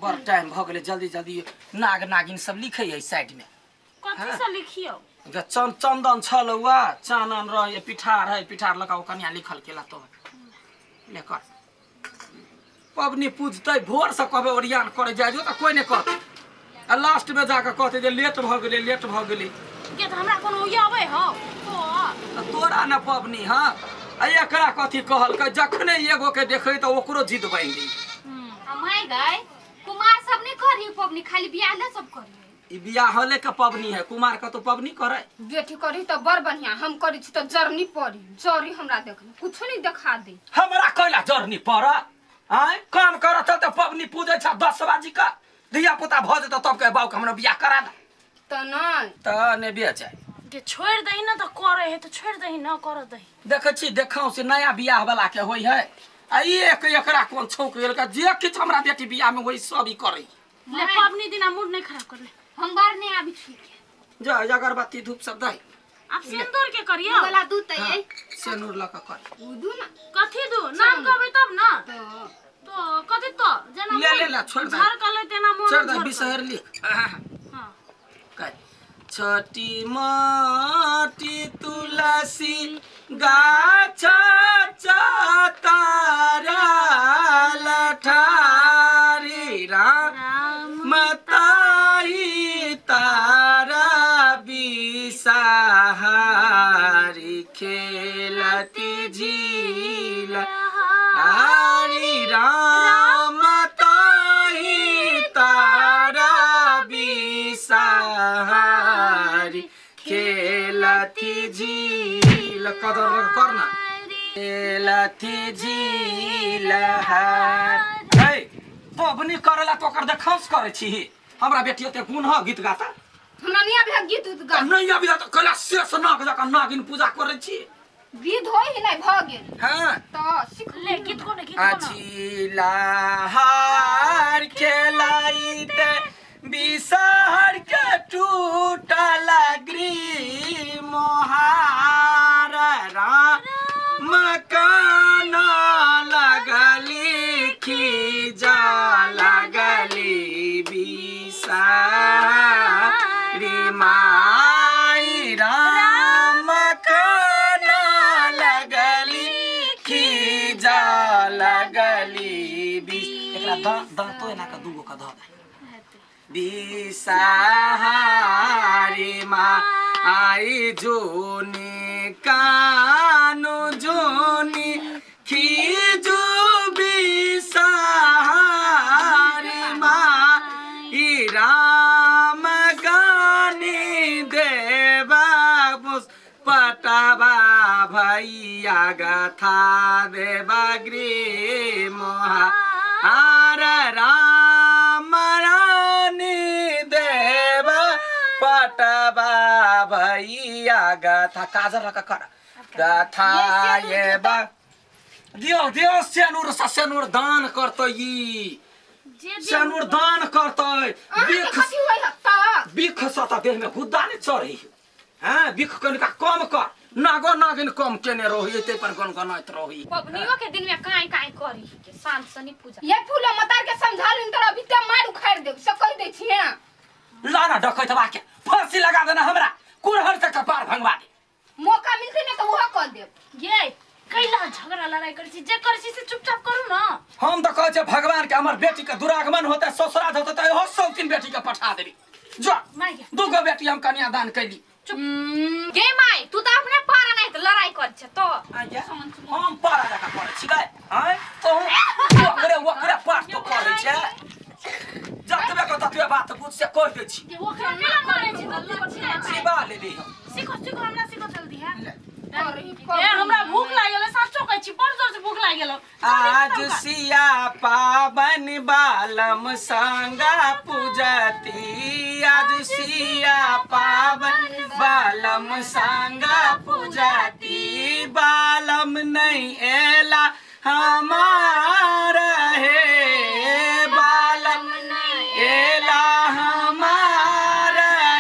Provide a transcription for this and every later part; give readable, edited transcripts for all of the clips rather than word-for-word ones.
बड़ टाइम भऽ गेलै जल्दी जल्दी नाग नागिन सब लिखै है साइड में। कथी से लिखियो? ग चंदन छल हुआ, चानन रहे, पिठार है, पिठार लगा कन्या लिखल केला तो ले कर। पबनी पूजतै भोर से कहबै ओरियान करे जाय जो तऽ कोई नहि करतै आ लास्ट में जाके कहतै जे लेट भऽ गेलै, लेट भऽ गेलै। के तऽ हमरा कोनो ई अबै हौ तो? तऽ तोरा न पबनी। हँ, आ एकरा कथी कहलकै, जखने एगो के देखै तऽ ओकरो जिद बनि गेलै। आ माय गय, कुमार सब नहीं करी पबनी, खाली बियाह ले सब करी। ई बियाह हले के पबनी है, कुमार के तो पबनी करे। बेटी करी तऽ बड़ बढ़िया, हम करी छी तऽ जरनी पड़ी जरी, हमरा देख कुछो नहीं देखा दे। हमरा कैला जरनी पड़त? आँय, काम करत तऽ पबनी पूजै छ 10 बाजी का, धिया पुता भऽ जेतौ तब के बाबू के हमरा बियाह करा दे। तऽ नहि तऽ ने बेचै के छोड़ दही ना तऽ करे है तऽ छोड़ दही ना कर दही। देखै छी देखाउ से नया बियाह वाला के होइ है आ ई एक एकरा कोन छौक गेल का, जे किछु हमरा बेटी बियाह में होइ सब ई करै। ले पबनी दिना मूड नहीं खराब कर ले। हम बार नहीं आबी छी। जा अगरबत्ती धूप सब दही। आप सिंदूर के करियो वाला दूध त हाँ, ये सिंदूर लऽ कऽ कर। उ दू ना। कथी दू? नाम कहबै तब ना। तऽ तो कथी तो जेना ले, ले, ले, छोड़ दे। झर कले तेना मोन छोड़ दे झर बिसहर लिख। हाँ। कह छोटी मोटी तुलसी गाछ चतारा लठारी राम राम मताई तारा बिसाहारी खेलती झील हरि राम ताही तारा बिसाहारी खेलती झील कदर करना खेलती झील है। पबनी करेला तो ओकर देखौस करै छी। हमरा बेटी ओते गुण ह गीत गाता? हमरा नहीं आबे गीत उत गा। नहीं आबे तऽ कैला शेष नाग जकाँ नागिन पूजा करै छी? विध होय ही नहीं भऽ गेल। हाँ। तऽ सीख ले गीत को ने गीत को ना। अछिलाहार खेलाइत बिसहर के टूटल गृह मोहार राम कान लगली खीजा लगली बिसारी माई राम कान लगली खीजा लगली बिस। एकरा दाँतो एना कऽ दूगो के धऽ दे। बिसाहारी मा आई जोनी कानु जोनी खीजु बिसाहारी मा ई राम गानी देवा पटवा भैया गाथा देवा गृह मोहा आर राम रानी देवा पटवा भैया गाथा काजर लगा कर गाथा ये बा दियो दियो सेनुर स सेनुर दान करतै ई जे दियो सेनुर दान करतै। अहाँके बिख कथी होय है तऽ? बिख स तऽ देह में गुद्दा नहि चढ़ै है। हाँ, बिख कनिका कम कर, नागो नागिन कम केने रही ताहि पर गनगनाइत रही। पबनियो के दिन में काई काई करी के शांत सनी पूजा। ये फूल मतार के समझा लूं तोरा अभी ते मार उखाड़ देब से कहि दै छी। हैं लाना डकैतवा के फांसी लगा देना, हमरा कुरहर से कपार भंगवा दे। मौका मिलते ना तो वह कर देब। ये कैला झगड़ा लड़ाई करै छी, जे करै छी से चुपचाप करू ना। हम तऽ कहै छियै भगवान के हमर बेटी के दुरागमन होतै, ससुराल होतै तऽ इहो सौतीन बेटी के पठा देबी। जो माय गे। दूगो बेटी हम कन्यादान कैली। चुप गे माय, तू तऽ अपने पारा नहीं तऽ लड़ाई कर छे तो। आया, हम पारा जकाँ करै छी गै। आँय, तोहूँ ओकरे ओकरे पाठ तो करै छै। जतबे के ततबे बात बुझ से कहि दै छी। जे ओकरा केना मारै छी तऽ लड़छी। जीवा लेली हम। सीखो सीखो, हमरा सीखो जल्दी है। करही। ए हमरा भूख लागल है, साचो कहै छी, बड़ जोर से भूख लागल है। आज सिया पावन बालम संगा पूजती, आज सिया पावन बालम संगा पूजती, बालम नहीं एला हमार हे, बालम एला हमार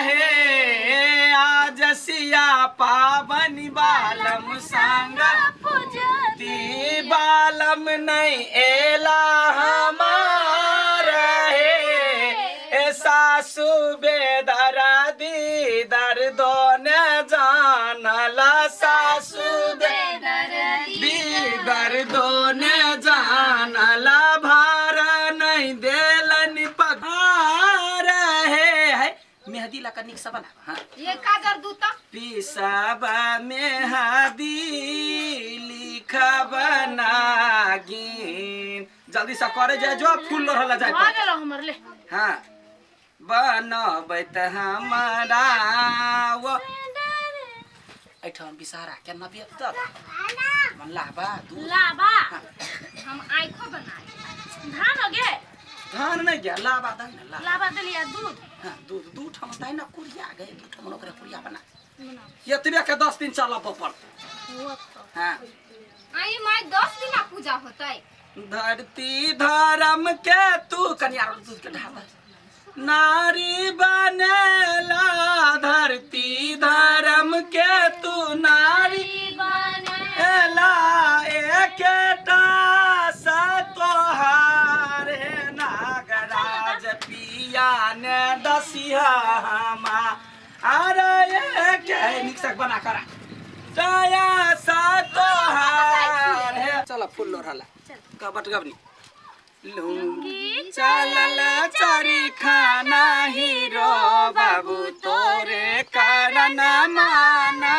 हे, आज सिया पावन बालम संगा ती, बालम नहीं एला हमार हे। सासु बेदरा दीदर दोने जानला सासु दीदर दोने जानला भार नहीं देलनि पघार हे है मेहदी ला कनिक से बना हाँ ये काजर दूता पिसाबा मेहदी लिखब नागिन जल्दी से करे जाए जो फूल लोढ़ला जाए भऽ पर। गेलो हमर ले हाँ बनबै तऽ हमारा वो एहिठाम बिसारा केना बेचत मन लाबा दूध लाबा हम आँखो बनाए धान हो गे धान नहि गया लाबा दही ने लाबा लाबा देलिया दूध हाँ दूध दू ठाम दही ने कुरिया गए दू ठाम ओकरे कुरिया बना एतबे के 10 दिन चलऽ पड़तै। हाँ। आई माय, 10 दिना पूजा होतै? धरती धर्म के तू कनिया दूध के ढाबा नारी बनेला धरती धर्म के तू नारी एला एकेटा से तोहार हे नागराज पिया ने दसिया हमा अरे एक निक से बना करा दया सा तोहार हे। चल फूल लोढ़ला कबट गबनी लूंगी चलल चरी खाना हीरो बाबू तोरे कारण माना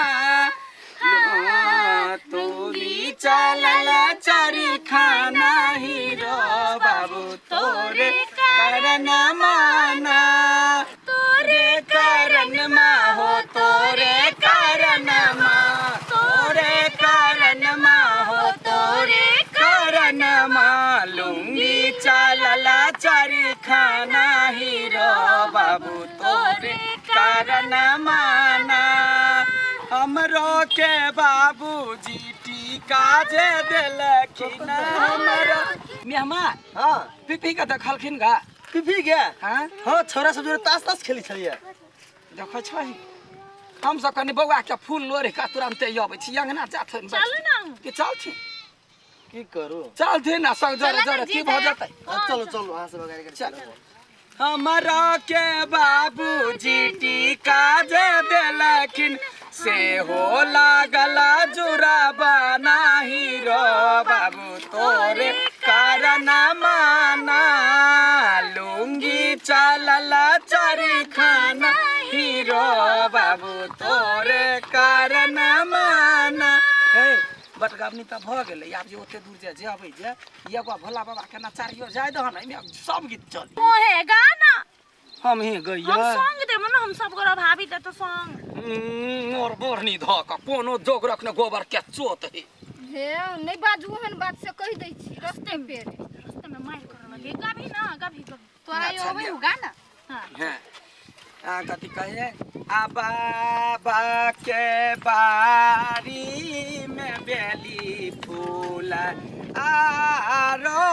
तूली चलल चरी खाना हीरो बाबू तोरे कारण माना तोरे कारण मा हो तोरे कारण मा तोरे कारण मा हो तोरे कारण मा लुंगी चलला चरी खाना हीरो बाबू तोरे कारण माना हमरो के बाबूजी टीका जे देलखिन हमरो मेहमान। हाँ। पीपी के देखलखिन गा? पीपी के? हाँ। हाँ, छोरा सब जोरे तास तास खेली छलियै। देखै छै हम सब कनि बौआ के फूल लोढ़ि कऽ तुरन्ते अबै छी अंगना जाथिन। चलू ना। कि चलथिन? की करू? चलथिन आ संग जरे जरे की भऽ जेतै? हाँ, चलू चलू, अहाँ सब अगाडि चल। चलू। हमरा के बाबूजी टीका जे देलखिन से हो लागल जुरा बना हीरो बाबू तोरे कारण माना लुंगी चलल चरी खाना हीरो बाबू तोरे कारण माना। हे बटगावनी तऽ भऽ गेलै। आब जे ओते दूर जे जेबै जे एगो भोला बाबा के नचारियो जाय दहन एहिमे सब गीत चली। मोहे गाना। हम ही गैया। हम संग देब ना, हम सब गोरा भाभी दे तो संग। मोर बोरनी धऽ कऽ कोनो जोग रखने गोबर के चोत है। हे, नहीं बाजू ओहन बात से, कहि दै छी रस्ते पे। रास्ते में मार कर लगे कभी ना कभी कभी। तोरा अच्छा, ये अबै लिअ। होगा ना? हाँ। हाँ आ कथी कहे आ बाबा के बारी में बेली फूल आरो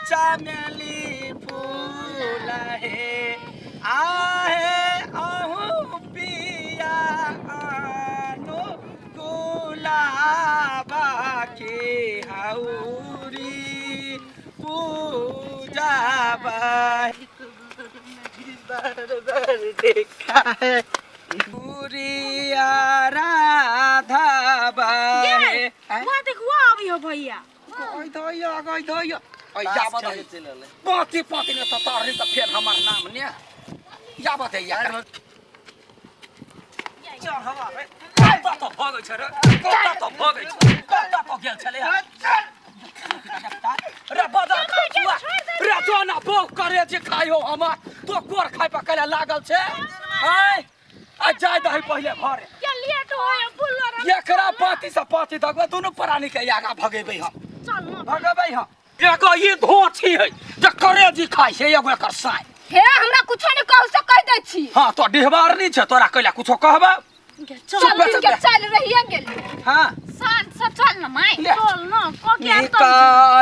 चमेली फूल हे आहे अहूँ पिया आनो गुलाबा के हौरी पूजा देखा है। पूरिया राधा बाहे। वहाँ देख, वहाँ अभी हो भैया। गई धैया गई धैया ऐ तास जाबत खेले है। चलि रहलै। पाँची पाँची ने तऽ तारली तऽ फेर हमर नाम ने जाबत है या चढ़वा रे कतऽ तऽ भगै छै रे, कतऽ तऽ भगै छै, कतऽ तऽ गेल छलै रे बदर खचुआ रे जो ना बौ करे जे खाइहो हमर तो कोर खाइ पर कैला लागल छै आय आ जाय दही पहिले घरे। क्या लेट हो फूल एकरा पाँती से पाँती दगबै दुनू प्राणी के आगा भगेबै हम। चल ना। भगेबै हम। एगो ई धोछी है जे करेजी खाइ छै, एगो एकर साँइ। हे, हमरा कुछो नहीं कहू से कहि दै छी। हाँ, तो डिहबारनी छै, तोरा कैला कुछो कहबै? चल। सब दिन के चल रहिए गेली। हाँ। शांत से चल ना माय। ले। चल ना को क्या तो निका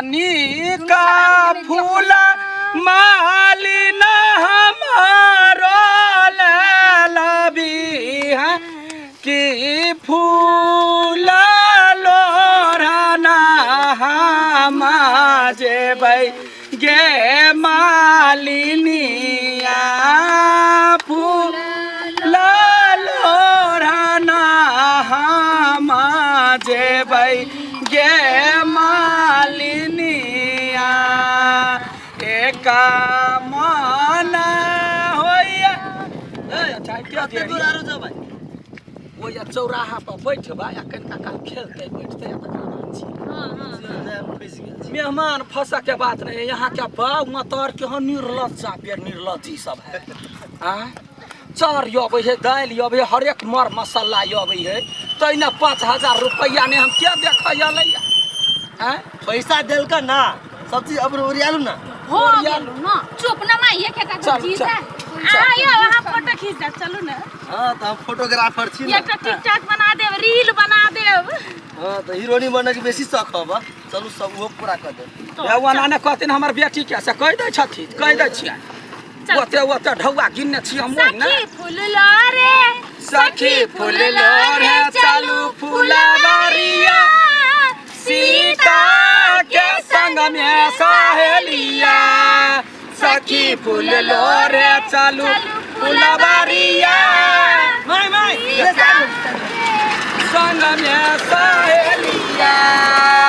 निका फूल मालिन हमारो लबी है कि फूल लोढ़ना हम जेबै गे मालिनिया। कामना होइया। ए, अच्छा, के कते देरी? दूर आरो जेबै? ओ या चौराहा पर बैठबा या कनिका काल खेलतै बैठतै आ तकरा बाद छी। हां हां हम फँसि गेल छी। मेहमान फंसा के बात नहीं है। यहाँ के बाप मतर के यहाँ निर्लज्जा बेर निर्लज्जी सब है। आ चाउर अबै है, दालि अबै है, हरेक मर मसाला अबै है, तैने 5000 रुपैआ ने हम के देखै अलै? आँय? पैसा देलका ना, सब चीज अब ओरियालू ना। हो गेलौ ना। चुप ना माई, एक एक चल, जीता। चल। आइयो अहाँ फोटो खींच देब, चलू ने। हाँ, तऽ हम फोटोग्राफर छी ने। एकटा टिकटॉक बना देब, रील बना देब। हाँ, तऽ हीरोनी बनके बेसी शौक हब। चलू, सब ओहो पूरा कऽ देब। ओना ने कहथिन हमर बेटी के, से कहि दै छथिन, कहि दै छियै। चल। ओते ओते ढौआ गिनने छी हम ओहि ने। सखी फूल लोरे, सखी फूल लोरे चलू फुलवरिया, सीता के संग में सहेलिया। सखी फूल लोरे चलू फुलवरिया।